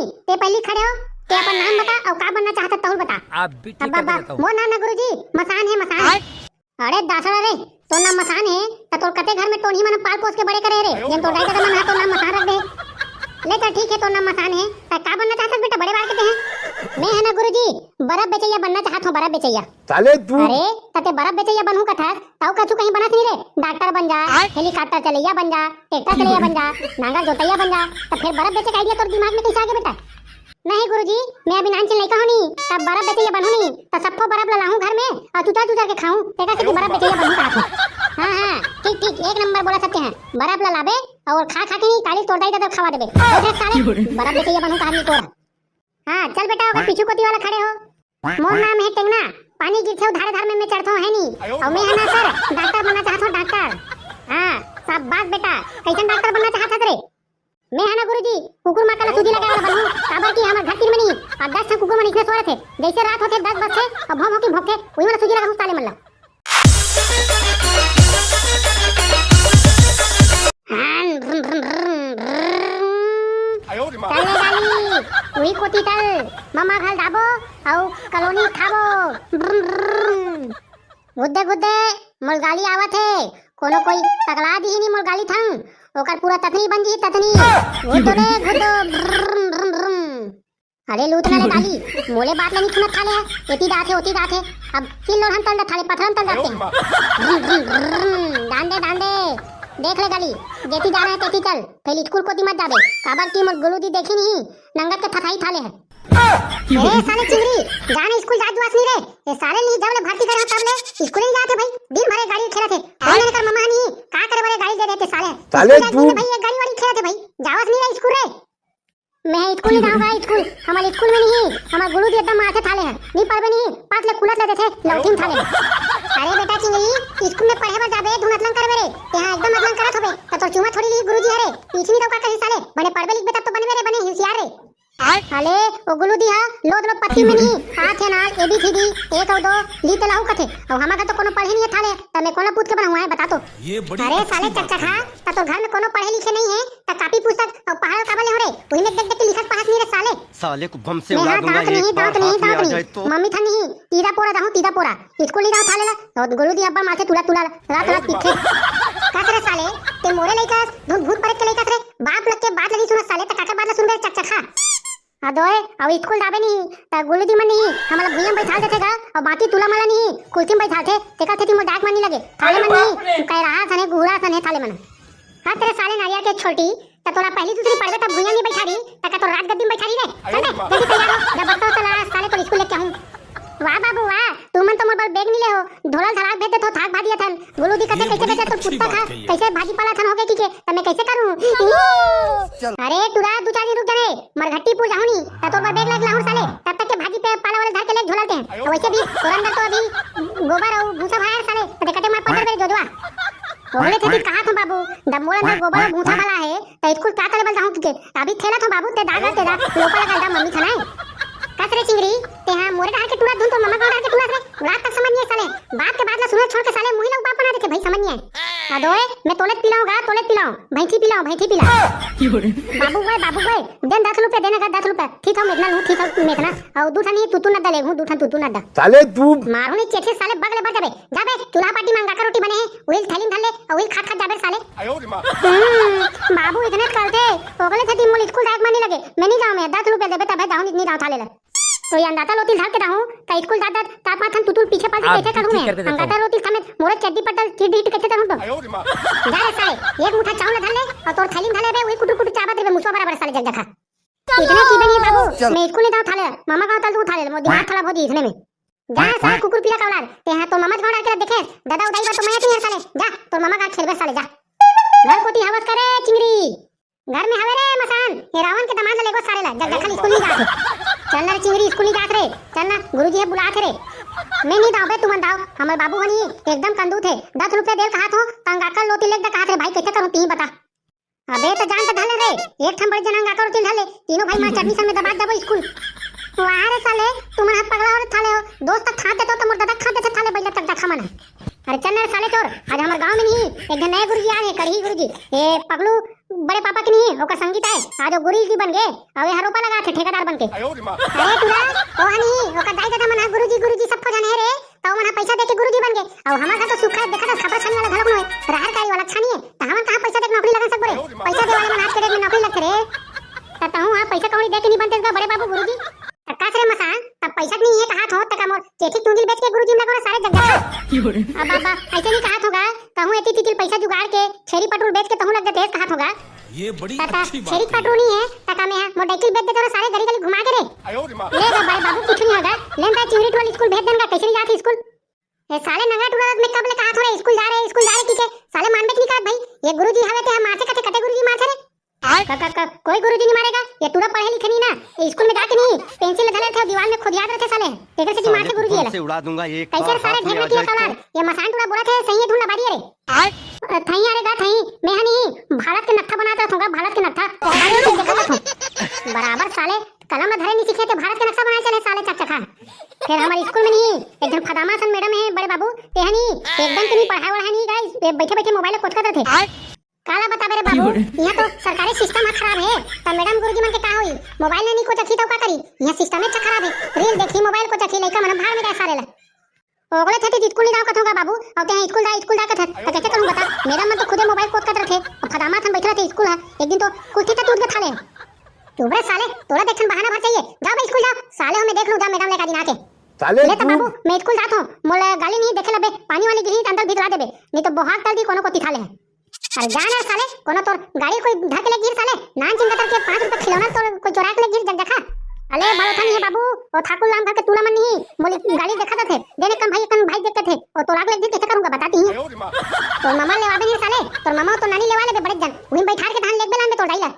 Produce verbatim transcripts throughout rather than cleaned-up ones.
ते पहिली खड़े हो, ते अपन नाम बता अउ का बनना चाहत हस, तहूं ल बता। अब भी ठीक अब करके बा-, देता हूँ। मोर नाम ना गुरुजी, मसान हे, मसान। अरे दासड़ा रे, तोर नाम मसान हे, त तोर कते घर में टोनही मन पाल पोस के बड़े करे रे, जेन तोर दाई ददा मन ह तोर नाम मसान रख दे। ले चल ठीक हे, तोर नाम मसान हे, त का बनना चाहत हस बेटा, बड़े बार के ते हैं? मैं है ना गुरुजी, बर्फ बेचैया बनना चाहत हूँ, बर्फ बेचैया। साले तू। अरे, त ते बर्फ बेचैया बनहूं कथस, त अउ कछु कहीं बनस नहीं रे। डॉक्टर बन जा, आय। हेलीकॉप्टर चलैया बन जा, ट्रैक्टर चलैया बन जा, नांगर जोतैया बन जा। त फेर बर्फ बेचे का आइडिया तोर दिमाग में कैसे आगे बेटा? नहीं गुरुजी, मैं अभी नानचिन लइका हों नी, त बर्फ बेचैया बनहूं नी, त सब्बो बर्फ ला लाहूं घर में अउ चुचर चुचर के खाहूं, तेकर सेती बर्फ बेचैया बनहूं कहत हूं। हां, हां, ठीक, ठीक, एक नंबर बोलत हस तें ह। बर्फ ला लाबे अउ खा खा के नी, काली तोर दाई ददा ल खवा देबे। देख साले, बर्फ बेचैया बनहूं कहत नी तोर। हां, चल बेटा, ओकर पीछू कोती वाला खड़े हो। मोर नाम हे टेंगना, पानी गिरथे अउ धारे धार में मैं चढ़थों, है नी? अउ मैं है ना सर, डॉक्टर बनना चाहत हूं, डॉक्टर। हां, शाबाश बेटा, कैसन डॉक्टर बनना चाहत हस रे? मैं है ना गुरुजी, कुकुर मां ला सूजी लगाए वाला बनहूं, काबर कि हमर घर तीर में नी, अउ दस ठन कुकुर मन इसने सो रथे, जैसे रात होथे दस बजथे, अउ भौं भौं के भौंकथे, उही मन ला सूजी लगाहूं साले मन ला। चल ले गाली, उही कोती चल, ममा घर जाबो, अउ कॉलोनी खाबो। गुद्दे गुद्दे, मोर गाली आवत हे, कोनो कोई पगला दिही नी मोर गाली थंग, ओकर पूरा तथनी बन जिही तथनी। गुद्दो रे गुद्दो, ब्रुम, ब्रुम, ब्रुम। अरे लूत ना ले गाली, मोले बात ला नी सुनत थाले, एती जाथे, ओती जाथे, अब फिर लोढ़न तल जाथे, पथरन तल जाथे। ब्रुम, ब्रुम, ब्रुम, जान दे, जान दे, देख ले गाली, जेती जाना हे तेती चल, फेर स्कूल कोती मत जाबे, काबर कि मोर गुलू दी देखी नी, नंगत के थथाई थाले हे। ए साले चिंगरी, जा ना स्कूल जात जुआस नी रे। ए साले नी जब ले भर्ती करे हो तब ले स्कूल नी जात हे भाई। दिन भर ए गाड़ी खेलत हे। कोई नहीं कर ममा नी, का करे बरे गाड़ी दे देते साले। साले स्कूल जात तू नी भाई, ए गाड़ी वाड़ी खेलत हे भाई। जावस नी रे स्कूल रे। मैं स्कूल नी जाऊंगा स्कूल। हमर स्कूल में नी, हमर गुरु जी एकदम माथे थाले हे। नी पढ़बे नी, पास ले कुलत ले देथे, लौटिन थाले। अरे बेटा चिंगरी, स्कूल में पढ़े बर जाबे, धुन अतलंग करबे रे। ते हां एकदम अतलंग करत होबे, त तोर चुमा थोड़ी ली गुरु जी हरे। पीछे नी तो का कही साले, बने पढ़बे लिखबे तब तो बनबे रे, बने होशियार रे। अले, ओ गुलू दी हा, लोद लो पत्ती में नहीं, हाथ है नाल, ए बी सी डी, एक अउ दो, ली तो लाहू कथे। अउ हमार घर तो कोनो पढ़े नहीं है थाले, त मैं कोन ला पूछ के बनाऊं है, बता तो। ये बड़ी अरे अच्छी साले बात चकचका, है। त तोर घर में कोनो पढ़े लिखे नहीं है, त कापी पुस्तक अउ पहाड़ काबर ले हो रे? वही में देख देख के लिखत पढ़त नहीं रे साले। साले को बम से मैं उड़ा हाँ दूंगा, दांत एक नहीं, बार दांत हाथ नहीं, में दांत आ नहीं। जाए तो। मम्मी था नहीं, तीदा पोरा दाहूं, तीदा पोरा। स्कूल नहीं जाओ थाले ला, तो गुलू दी अब्बा माथे तुला तुला, रात रात पीछे। कस रे साले, ते मोरे लइका, धुन भूत प्रेत के लइका रे, बाप लग के बात लगी सुनत साले, त काकर बात ला सुनबे चकचका। अदोय, अब स्कूल जाबे नहीं, त गुलू दी मन नहीं, हमला भुइयां बैठाल देथे गा, अउ बाकी तुला मला नहीं, कुर्सी में बैठाल थे, तेकर सेती मोर डाक मन नहीं लगे, थाले मन नहीं, कह रहा सने, गुहरा सने थाले मन। हाँ, तेरे साले नारियल के छोटी, त तोला पहली दूसरी पढ़बे तब भुइयां नहीं बैठा रही, त का तोर राजगद्दी में बैठा रही रे? चल बे, जल्दी तैयार हो, जब बरता हो चला, साले को स्कूल लेके आऊँ। वाह बाबू वाह, तुमन तो मोर बर बैग नी ले हो, ढोला ल धड़ाक भेज देथो, थाक भाजी अथन। गुलू दी कथे, ये कैसे बड़ी बेचे तोर अच्छी कुत्ता बात था, कही है। कैसे भाजी पाला अथन होगे कि के, त मैं कैसे करूं? अरे टुरा, दू चार दिन रुक जा रे, मरघट्टीपुर जाहूं नी, त तोर बर बैग लाके लाहूं साले, तब तक के भाजी पे पाला वाले धर के ले झोला ते हैं। वैसे भी तोर अंदर तो अभी गोबर अउ भूसा भरा है साले, त देखते मार पकड़ मेरे जोजवा। ओले थे कहा था बाबू, दब मोर अंदर गोबर अउ भूसा भरा है, त स्कूल का करे बर जाहूं कि के? अभी खेलत हो बाबू, ते दादा, ते दा, लोपा लगा दा मम्मी खाना है। कस रे चिंगरी, ते हाँ मोरे डाल के टूरा धुन तो ममा को डाल के टूरा रे। रात तक समझ नहीं है साले। बाप के बात ला सुने छोड़ के साले मुही लोग बाप बना देखे भाई, समझ नहीं है। अदोए, मैं तोले पिलाऊंगा, तोले पिलाऊं। भैंसी पिलाऊं, भैंसी पिला। बाबू गए, बाबू गए। देन दस रुपया देने का, दस रुपया। ठीक हो मेतना लूं, ठीक हो मेतना। और दू ठन ही तू तू न दले हूं, दू ठन तू तू न दा। साले तू। मारू नहीं चेठे साले बगले बढ़ जाबे। जा बे, चूल्हा पाटी में अंगाकर रोटी बने हे, उहिल थैली में धर ले, अउ उहिल खात खात जाबे साले। हम्म, बाबू इतने कलथे, ओकले थे दिन मोल स्कूल जाए के मन नहीं लगे। मैं नहीं जाऊँ, मैं दस रुपया देबे तबे जाऊँ, नहीं जाऊँ थाले ले। तो ये अंदाता लोतिल धर के दाहूँ, का स्कूल जात जात चार पाँच हम तुतुल पीछे पलटी आप कैसे भी करूँ ठीक मैं? करके देता हूँ। अंगाता लोतिल थमे, मोरे चड्डी पट्टल चिट हिट कैसे करूँ तो? जा रे साले, एक मुठा चावल धर ले, और तोर थैली में धर ले बे, वही कुटुर कुटुर चाबत रे बे, मुसवा बराबर साले जग जखा। इतने की बनी बाबू, चल। मैं स्कूल नहीं जाऊँ थाले, मामा गाँव तल दूँ थाले, मोर दिमाग खराब हो जी इसने में। जा साले कुकुर पीला का औलाद, ते हाँ तोर मामा गाँव डाल के देखे, दादा उदाई बा तो मैं नहीं है साले, जा, तोर मामा गाँव खेलबे साले, जा। घर कोती हवस करे चिंगरी, घर में हवे रे मसान, ये रावण के दामाद ले लेगो साले ला, जग जखा स्कूल नहीं जात हे। चल ना रे चिंगरी, स्कूल नहीं जात रे, चल ना, गुरुजी हे बुलात हे रे। मैं नहीं दाव बे, तुमन दाव, हमर बाबू हनी एकदम कंदूत हे, दस रुपया देल कहा थो, तंगाकर लोती लेग दा कहा थे भाई, कैसे करूँ तीन बता। अबे तो जान तो ढाले रे, एक ठन बड़े जना गाकर उठिन ढाले, तीनों भाई मार चटनी सन में दबात जाबो स्कूल। वाह रे साले, तुमन हाथ पगला हो रे थाले हो, दोस्त तक खात देतो तो मोर दादा खात देथे थाले बैला तक देखा मन। अरे चल ना रे साले चोर, आज हमर गांव में नहीं, एक झन नया गुरुजी आए हे, कड़ही गुरुजी। ए पगलू, बड़े पापा के नहीं, ओकर संगी ताय। आज वो गुरुजी बन गे, अउ ये रोपा लगाथे ठेकेदार बन के। अरे टुरा, ओ हा नहीं, ओकर दाई ददा मन ह गुरुजी गुरुजी सबको जाने हे रे, त ओमन ह पैसा देके गुरुजी बन गे। अउ हमर घर तो सूखा हे, देखा था खपरा छानी वाला घलोक नोहे, रहर काड़ी वाला छानी हे, त हमन कहाँ पैसा देके नौकरी लगा सकबो रे? पैसा दे वाले मन आज के डेट में नौकरी लगथे रे। त तहूँ ह पैसा कौड़ी देके नहीं बनते का बड़े बाबू गुरुजी? त का रे मसान, तब पैसा नहीं हे कहात हो, तका मोर चेथी चुंदिल बेच के गुरुजी में लगो रे सारे जगजखा। अब बाबा, ऐसे नहीं कहात होगा, कहूँ एती तितिल पैसा जुगाड़ के छेरी पटरूल बेच के तहूँ लग देते कहात होगा। ये बड़ी तता अच्छी बात छेरी कही। पटरूल नहीं हे, तका में मोर डाइकिल बेच देते रे सारे गली गली घुमा के रे। ले रे बड़े बाबू, कुछ नहीं होगा, लेन ता चिंगरी टोल स्कूल भेज देन का, कैसे नहीं जाती स्कूल? ए साले नंगा टुरा, मैं कब ले कहात हो रे स्कूल जा रे, स्कूल जा रे, ठीक है, साले मानबे की नहीं करत भाई। ये गुरुजी हवे ते हम मारथे कथे, कते गुरुजी मारथे रे? का, का, का, कोई गुरुजी नहीं मारेगा, ये टुरा पढ़े लिखे नहीं ना, ये स्कूल में जाके नहीं, पेंसिल धरे थे, दीवार में खुद याद रहते साले, तेकर से मारथे गुरुजी कौन से उड़ा दूंगा एक कैसे सारे ढेर की औलाद, ये मसान टुरा बोला थे, सही है धुन लगा दिए रे। अ, थई अरे गा थई, मैं हा नहीं, भारत के नक्शा बनात रहूंगा, भारत के नक्शा, भारत के देखा था। बराबर साले, कलम में धरे नहीं सीखे थे, भारत के नक्शा बनाए चले साले चकचका। फिर हमारे स्कूल में नहीं, एक झन फदामा सन मैडम है बड़े बाबू, ते हा नहीं, एकदम के नहीं पढ़ाई वढ़ाई नहीं गाइस, ये बैठे बैठे मोबाइल कोचकत रहते। काला बताबे रे बाबू, यहाँ तो सरकारी सिस्टम ह खराब हे, त मैडम गुरुजी मन के का होई? मोबाइल नहीं कोचकही त का करी? यहाँ सिस्टम अच्छा खराब हे, रील देखी, मोबाइल कोचकही, लइका मन भाड़ में जाए सारे ला। ओगले थे स्कूल नहीं जाओ कथों का बाबू, अब ते स्कूल जा, स्कूल जा कथत, त कैसे करूँ बता? मैडम मन तो खुदे मोबाइल कोचकत रहते, अब फदामा थन बैठे रहते स्कूल ह, एक दिन तो कुर्सी तक टूट के था ले। चुप रे साले, तोला देखन बहाना भर चाहिए, जाओ बे स्कूल जाओ, साले हो मैं देख लूँ, जा मैडम लेका दिन आके। साले ले त तू बाबू, मैं स्कूल जात हूँ, मोला गाली नहीं देखे लबे, पानी वाली गिरी त अंदर भिजवा देबे, नहीं तो बोहाग तल दी कोनो कोती था ले। अरे जा ना साले, कोनो तोर गाड़ी कोई धर के ले गिर साले, नान चिंता करके पाँच रुपए खिलौना तोर कोई चोरा के ले गिर जगजखा। अले बालोथन ये बाबू, ओ ठाकुर राम घर के टूला मन नहीं, मोली गाड़ी देखा थे, देने कम भाई कम भाई देख के थे, ओ तोरा के ले गिर कैसे करूंगा बताती हूँ। तोर मामा लेवाबे नहीं साले, तोर मामा तो नानी लेवा लेबे बड़े जन, वहीं बैठार के धान लेके बेलान में तोड़ डाइला।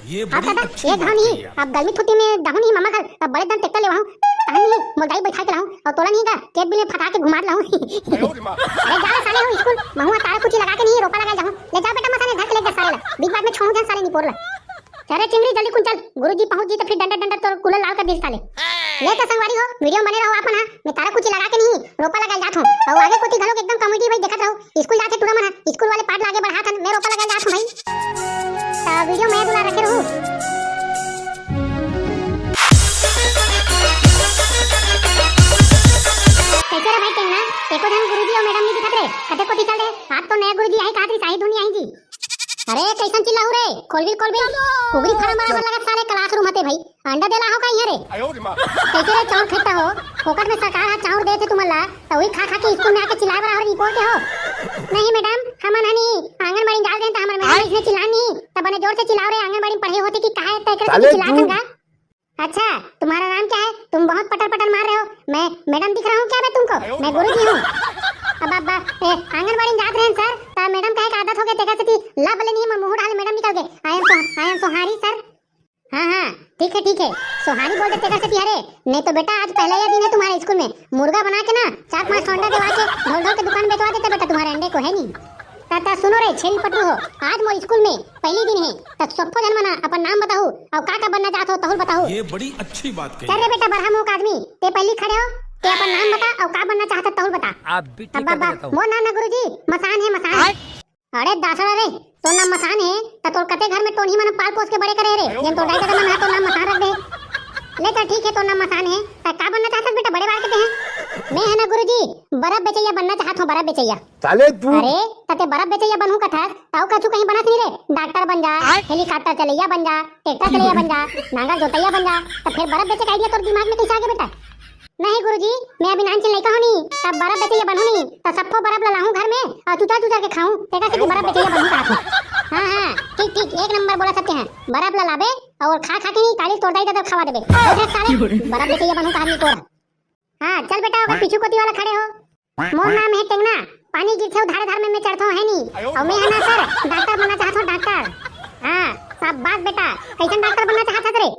ये अब बड़ी दादा, अच्छी ये बात धान ही, कही आप। अब गर्मी छुट्टी में दहन ही मामा घर, अब बड़े दन ट्रैक्टर लेवाऊं, तहन ही मोदाई बैठा के लाऊं, और तोला नहीं का, केत बिल में फटा के घुमा लाऊं। अरे जा साले हो स्कूल, महू तारा कुची लगा के नहीं रोपा लगा जाऊं। ले जा बेटा मसाने धर के ले जा साले ला। बीच बात में छोड़ू जन साले निपोर ला। अरे चिंगरी जल्दी कुन चल, गुरुजी पहुंच जी तो फिर डंडा डंडा तोर कूलर लाल कर दे साले। ले तो संगवारी हो, वीडियो बने रहो आपन हा, मैं तारा कुची लगा के नहीं रोपा लगा जात हूं। और आगे कोती घलोक एकदम कॉमेडी भाई देखत रहो। स्कूल जाथे टूरा मन ह, स्कूल वाले पाठ ला आगे बढ़ात हन, मैं रोपा लगा जात हूं भाई। त वीडियो में दुला रखे रहू। कैसे रे भाई टेंगना, एको झन गुरुजी और मैडम नहीं दिखत रे, कते कोती चल रे? आज तो नया गुरुजी आई कहात रही, शाही धुनी आई जी। अरे कैसन चिल्लाहू रे, खोलबिल खोलबिल, कुगरी फार्म बराबर लगत साले क्लासरूम हते भाई। अंडा देला हो का इहाँ रे? कैसे रे चाउर खट्टा हो? फोकट में सरकार ह चाउर देथे तुमन ला, त उही खा खा के स्कूल में आके चिल्लाए बर आहो रे, निपोर के हो? नहीं मैडम, हमन हनी आंगनबाड़ी जाल देन त हमर मैडम इसने चिल्ला नहीं, त बने जोर से चिल्लाओ रे, आंगनबाड़ी में पढ़े होते कि काहे त एकरे से साले चिल्लात तू हन का? अच्छा, तुम्हारा नाम क्या है? तुम बहुत पटर पटर मार रहे हो। मैं मैडम दिख रहा हूँ क्या मैं तुमको? मैं गुरुजी हूँ। अब अब ए, आंगनबाड़ी में जात रहे सर, त मैडम कहे का आदत हो गई तेकर सेती लब ले नहीं मुंह डाले मैडम निकल गए। I am so, I am so sorry sir। हाँ हाँ, ठीक है ठीक है, सोहारी बोल देते कर सकती है रे। नहीं तो बेटा आज पहला ही दिन है तुम्हारे स्कूल में, मुर्गा बना के ना चार पांच सौ अंडा देवा के ढोल ढोल के दुकान बेचवा देते बेटा, तुम्हारे अंडे को है नहीं। ता, ता सुनो रे छेरी पटरू हो, आज मोर स्कूल में पहली दिन है, त सोफो जन मना अपन नाम बताहू और का का बनना चाहत हो तहुल बताहू। ये बड़ी अच्छी बात कही। चल रे बेटा बरहा मुंह का आदमी, ते पहली खड़े हो, ते अपन नाम बता और का बनना चाहत हो तहुल बता। आप भी ठीक अब करके बाबा, बताओ। मोर नाम ना गुरुजी मसान है मसान। अरे दासड़ा रे, तोर नाम मसान हे, त तोर कते घर में टोनही मन पाल पोस के बड़े करे रे, जेन तोर दाई ददा मन ह तोर नाम मसान रख दे। ले चल ठीक हे, तोर नाम मसान हे, त का बनना चाहत हस बेटा बड़े बार के तें? मैं ह ना गुरुजी, बर्फ बेचैया बनना चाहत हूँ, बर्फ बेचैया। साले तू अरे, त ते बर्फ बेचैया बनहूँ कथस, त अउ कछु कहीं बनस नहीं रे, डॉक्टर बन जा, आय? हेलीकॉप्टर चलैया बन जा, ट्रैक्टर चलैया बन जा, नांगर जोतैया बन जा, त फिर बर्फ बेचे का आइडिया तोर दिमाग में कैसे आगे बेटा? नहीं गुरुजी, मैं अभी नान चिन लइका होनी, तब बर्फ बेचैया बनहूँ नहीं, तब सबको बर्फ ला लाहूँ घर में और चुचा चुचा के खाऊँ, तेकर से कि बर्फ बेचैया बनहूँ कहा था। हाँ हाँ, ठीक ठीक, एक नंबर बोला सकते हैं, बर्फ ला लाबे और खा खा के नहीं काली तोड़ दाई ददर खवा देबे। अरे साले, बर्फ बेचैया बनहूँ कहा नहीं तोरा। हाँ चल बेटा, ओकर पीछू कोती वाला खड़े हो। मोर नाम है टेंगना, पानी गिरथे धारे धार में मैं चढ़थो है नहीं, और मैं है ना सर डॉक्टर बनना चाहत हूँ डॉक्टर। हाँ शाबाश बेटा, कैसन डॉक्टर बनना चाहत हस रे?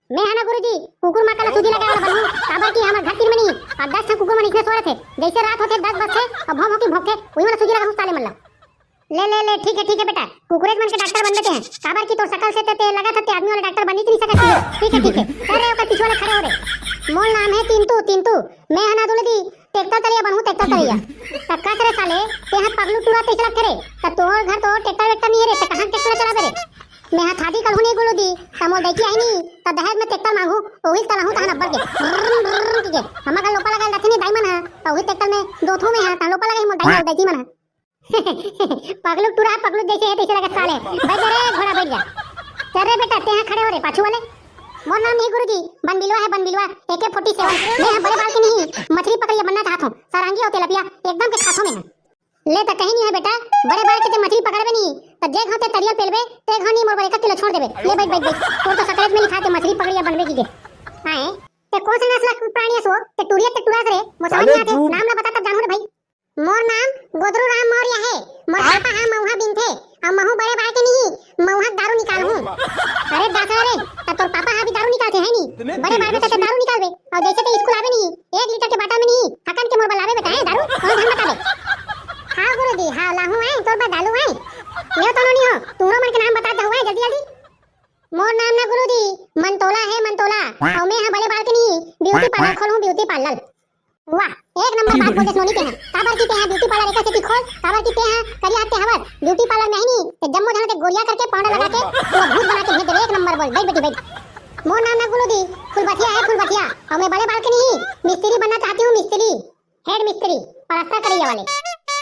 मैं है ना गुरुजी, कुकुर माँ का सूजी लगाए वाला बनहूँ, काबर कि हमर घर तीर में नहीं, और दस ठन कुकुर मन इसने सो रहे थे, जैसे रात होते दस बजते और भौं भौं की भौंकते, वही वाला सूजी लगाहूँ साले मन ला। ले ले ले, ठीक है ठीक है बेटा, कुकुरेज मन के डॉक्टर बन देते हैं, काबर कि तोर शकल से ते, ते लगा था ते आदमी वाला डॉक्टर बन ही नहीं सकत है। ठीक है ठीक है, अरे ओकर पीछे वाला खड़े हो रे। मोर नाम है तिंतु, तिंतु, मैं है ना दुलदी, ट्रैक्टर तरिया बनहूं, ट्रैक्टर तरिया। त कस रे साले, तेहा पगलू टूरा तइसे लगथे रे। त तोर घर तो ट्रैक्टर वेक्टर नइ हे रे, त कहां ट्रैक्टर चलाबे रे? मेहा थादी करहूं नहीं गुलू दी, त मोर दइकी आही नहीं, त दहेज में ट्रैक्टर मांगहूं, ओही तलाहूं तहन अब्बड़ के। ब्रम, ब्रम, के। हमर घर लोपा लगाए रथे नहीं दाई मन ह, त ओही ट्रैक्टर में जोतहूं मेहा, तहन लोपा लगाही मोर दाई मन, दइकी मन ह। पगलू टूरा ह, पगलू जइसे हे तइसे लगत साले। बइठ जा रे घोड़ा, बइठ जा। चल रे बेटा, तेहा खड़े हो रे पाछू वाले। मोर नाम नहीं गुरुजी, बनबिलवा हे बनबिलवा, ए के फोर्टी सेवन। मेहा बड़े बाल के नहीं, मछली पकड़िया बनना चाहत हूं। सरांगी अउ तेलपिया एकदम के खाथों मेहा। ले त कहीं नहीं हे बेटा, बड़े बाल के ते मछली पकड़बे नहीं, त जे घांव ते तरिया पेलबे, ते घांव नहीं मोर बर एक किलो छोड़ देबे। ले बइठ, बइठ, बइठ। तोर तो सकलेज में लिखा हे ते मछली पकड़िया बनबे की के। आए, ते कोन से नस्ल के प्राणी हस वो? ते टूरिया ते टूरा हस रे, मोर समझ नहीं आते। नाम ला बता तब जानहूं रे भाई। मोर नाम गोदरू राम मौर्य हे। मोर पापा हा मऊहा बीनथे, अउ महूं बड़े बार के नहीं, मऊहा दारू निकालहूं। अरे दासा रे, त तोर पापा हा भी दारू निकालथे है नी? बड़े बार के त दारू निकालबे, अउ जइसे ते स्कूल आबे नहीं, एक लीटर के बाटल में नहीं, हकन के मोर बर लाबे बेटा, है दारू? कौन धन बताबे? हां गुरुजी, हां लाहूं है, तोर बर डालू है। ले तो नोनी हो, तुमरो मन के नाम बता दहू है, जल्दी जल्दी। मोर नाम ना गुरुजी, मंतोला हे मंतोला, अउ मैं हा बड़े बार के नहीं, ब्यूटी पार्लर खोलहूं, ब्यूटी पार्लर। वाह, एक नंबर बात बोल दे सोनी तेहा। काबर की तेहा ब्यूटी पार्लर एकर सेती खोल, काबर की तेहा करिया हाथ के हवस। ब्यूटी पार्लर में ही नहीं, ते जम्मो झन के गोरिया करके पाउडर लगा के पूरा भूत बना के भेज देबे। एक नंबर बोल, बइठ बेटी बइठ। मोर नाम ना गुलू दी, फुलबथिया हे फुलबथिया। अउ मैं बड़े बाल के नहीं, मिस्त्री बनना चाहती हूं, मिस्त्री। हेड मिस्त्री, प्लास्टर करइया वाले।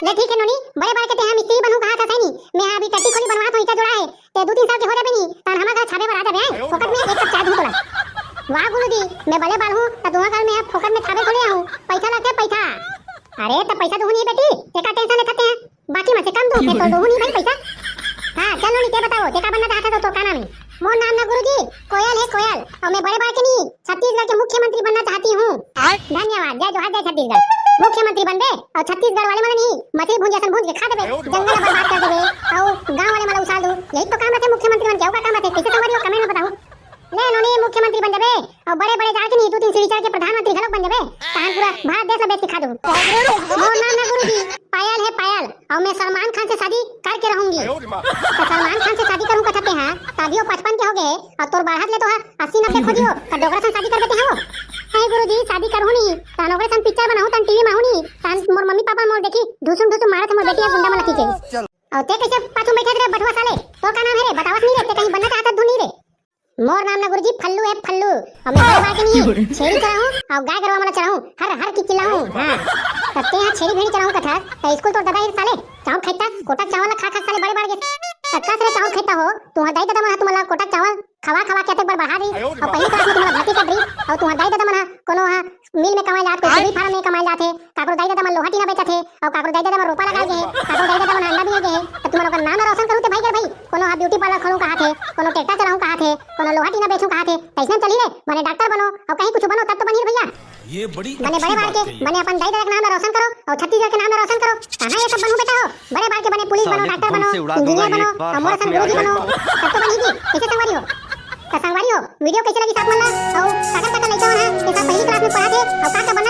ले ठीक हे नोनी, बड़े बाल के तेहा मिस्त्री बनहूं कहाथस नहीं। मैं हा अभी टट्टी खोली बनवात हूं, ईंटा जोड़ा हे। ते दू तीन साल के हो जाबे नी, तहन हमर घर छाबे बर आ जाबे, हैं? फोकट में एक कप चाय दूं तोला। वाह गुलू दी, मैं बड़े बाल हूं, त तुंहर घर में फोकट में छाबे थोड़े आहूं, पइसा लगथे पइसा। अरे त पइसा दूहूं नहीं बेटी, एकर टेंशन लेथस तेहा, बाकी मन से कम दूं, मैं तो दूहूं नहीं भाई पइसा। हां चल नोनी, ते बताओ, ते का बनना चाहथस, तोर का नाम हे? मोर नाम ना गुरुजी, कोयल हे कोयल, अउ मैं बड़े बार के नहीं, छत्तीसगढ़ के मुख्यमंत्री बनना चाहती हूं। धन्यवाद, जय जोहार, जय छत्तीसगढ़। मुख्यमंत्री बनबे अउ छत्तीसगढ़ वाले मन नहीं, मछली भूंज असन भूंज के खा देबे, जंगल ला बर्बाद कर देबे, अउ गांव वाले मन ला उसाल दू। यही तो काम रथे मुख्यमंत्री मन के, अउ का काम रथे? कइसे संगवारी हो, कमेंट में बताओ। ले नोनी, मुख्यमंत्री बन जाबे, अउ बड़े बड़े जाके नहीं, दू तीन सीढ़ी चढ़ के प्रधानमंत्री घलोक बन जाबे, तहन पूरा भारत देश ला बेच के खा देबे। मोर नाम ना गुरुजी, पायल हे पायल, अउ मैं सलमान खान से शादी करके रहूंगी। त सलमान खान से शादी करहूं कथस तेहा, त अभी वो पचपन के हो गे हे, अउ तोर बाढ़त ले तो हा अस्सी नब्बे खोजी हो, त डोकरा सन शादी कर देते हैं वो। नहीं गुरुजी, शादी करहूं नहीं, तहन ओकरे सन पिक्चर बनाहूं, तहन टीवी में आहूं नहीं, तहन मोर मम्मी पापा मोर देखी, ढुसुम ढुसुम मारत मोर बेटी अउ गुंडा मन ला खींचे। अउ ते कइसे पाछू बइठे रे बटुआ साले, तोर का नाम हे रे, बतावस नहीं रे, ते कहीं बनना चाहथस धुन नहीं रे। मोर नाम ना गुरुजी फल्लू हे फल्लू, अउ मैं बड़े बार के नहीं, छेरी चराहूं अउ गाय गरवा मन ला चराहूं, हर हर की चिल्लाहूं। हां, त तेहा छेरी भेड़ी चराहूं कथस, त स्कूल तोर ददा हे साले, चाउर खइता, कोटा चावल ला खा खा साले बड़े बार के। त कस रे चाउर खइता हो, तुंहर दाई ददा मन हा तुमन ला कोटा चावल खवा खवा के अतेक बड़ बढ़ा रही, अउ पहली क्लास में तुमन ला भर्ती कर रही, अउ तुंहर दाई ददा मन हा कोनो हा मिल में कमाए जात, कोई डेयरी फार्म में कमाए जात हे, काकरो दाई ददा मन लोहा टीना बेचत हे, अउ काकरो दाई ददा मन रोपा लगा गे हे, काकरो दाई ददा मन अंडा बिया गे हे, त तुमन ओकर नाम ला रोशन करहू ते भाई गर भाई। कोनो हा ब्यूटी पार्लर खोलहूं कहाथे, कोनो ट्रैक्टर चलाहूं कहाथे, कोनो लोहा टीना बेचहूं कहाथे, त अइसने चलही रे, बने डॉक्टर बनो, अउ कहीं कुछ बनो, तब तो बनही रे भइया। ये बड़ी बने बड़े बार के, बने अपन दाई ददा के नाम ला रोशन करो, अउ छत्तीसगढ़ के नाम ला रोशन करो। कहां ये सब बनहू बेटा हो? बड़े बार के बने पुलिस बनो, डॉक्टर बनो, इंजीनियर बनो, अउ मोर असन गुरुजी बनो, तब तो बनही जी। कइसे संगवारी हो? त संगवारी हो, वीडियो कइसे लगिस आप मन ला? अउ काकर काकर लइका मन हा, ये सब पहली क्लास में पढ़त हे, अउ का का बनना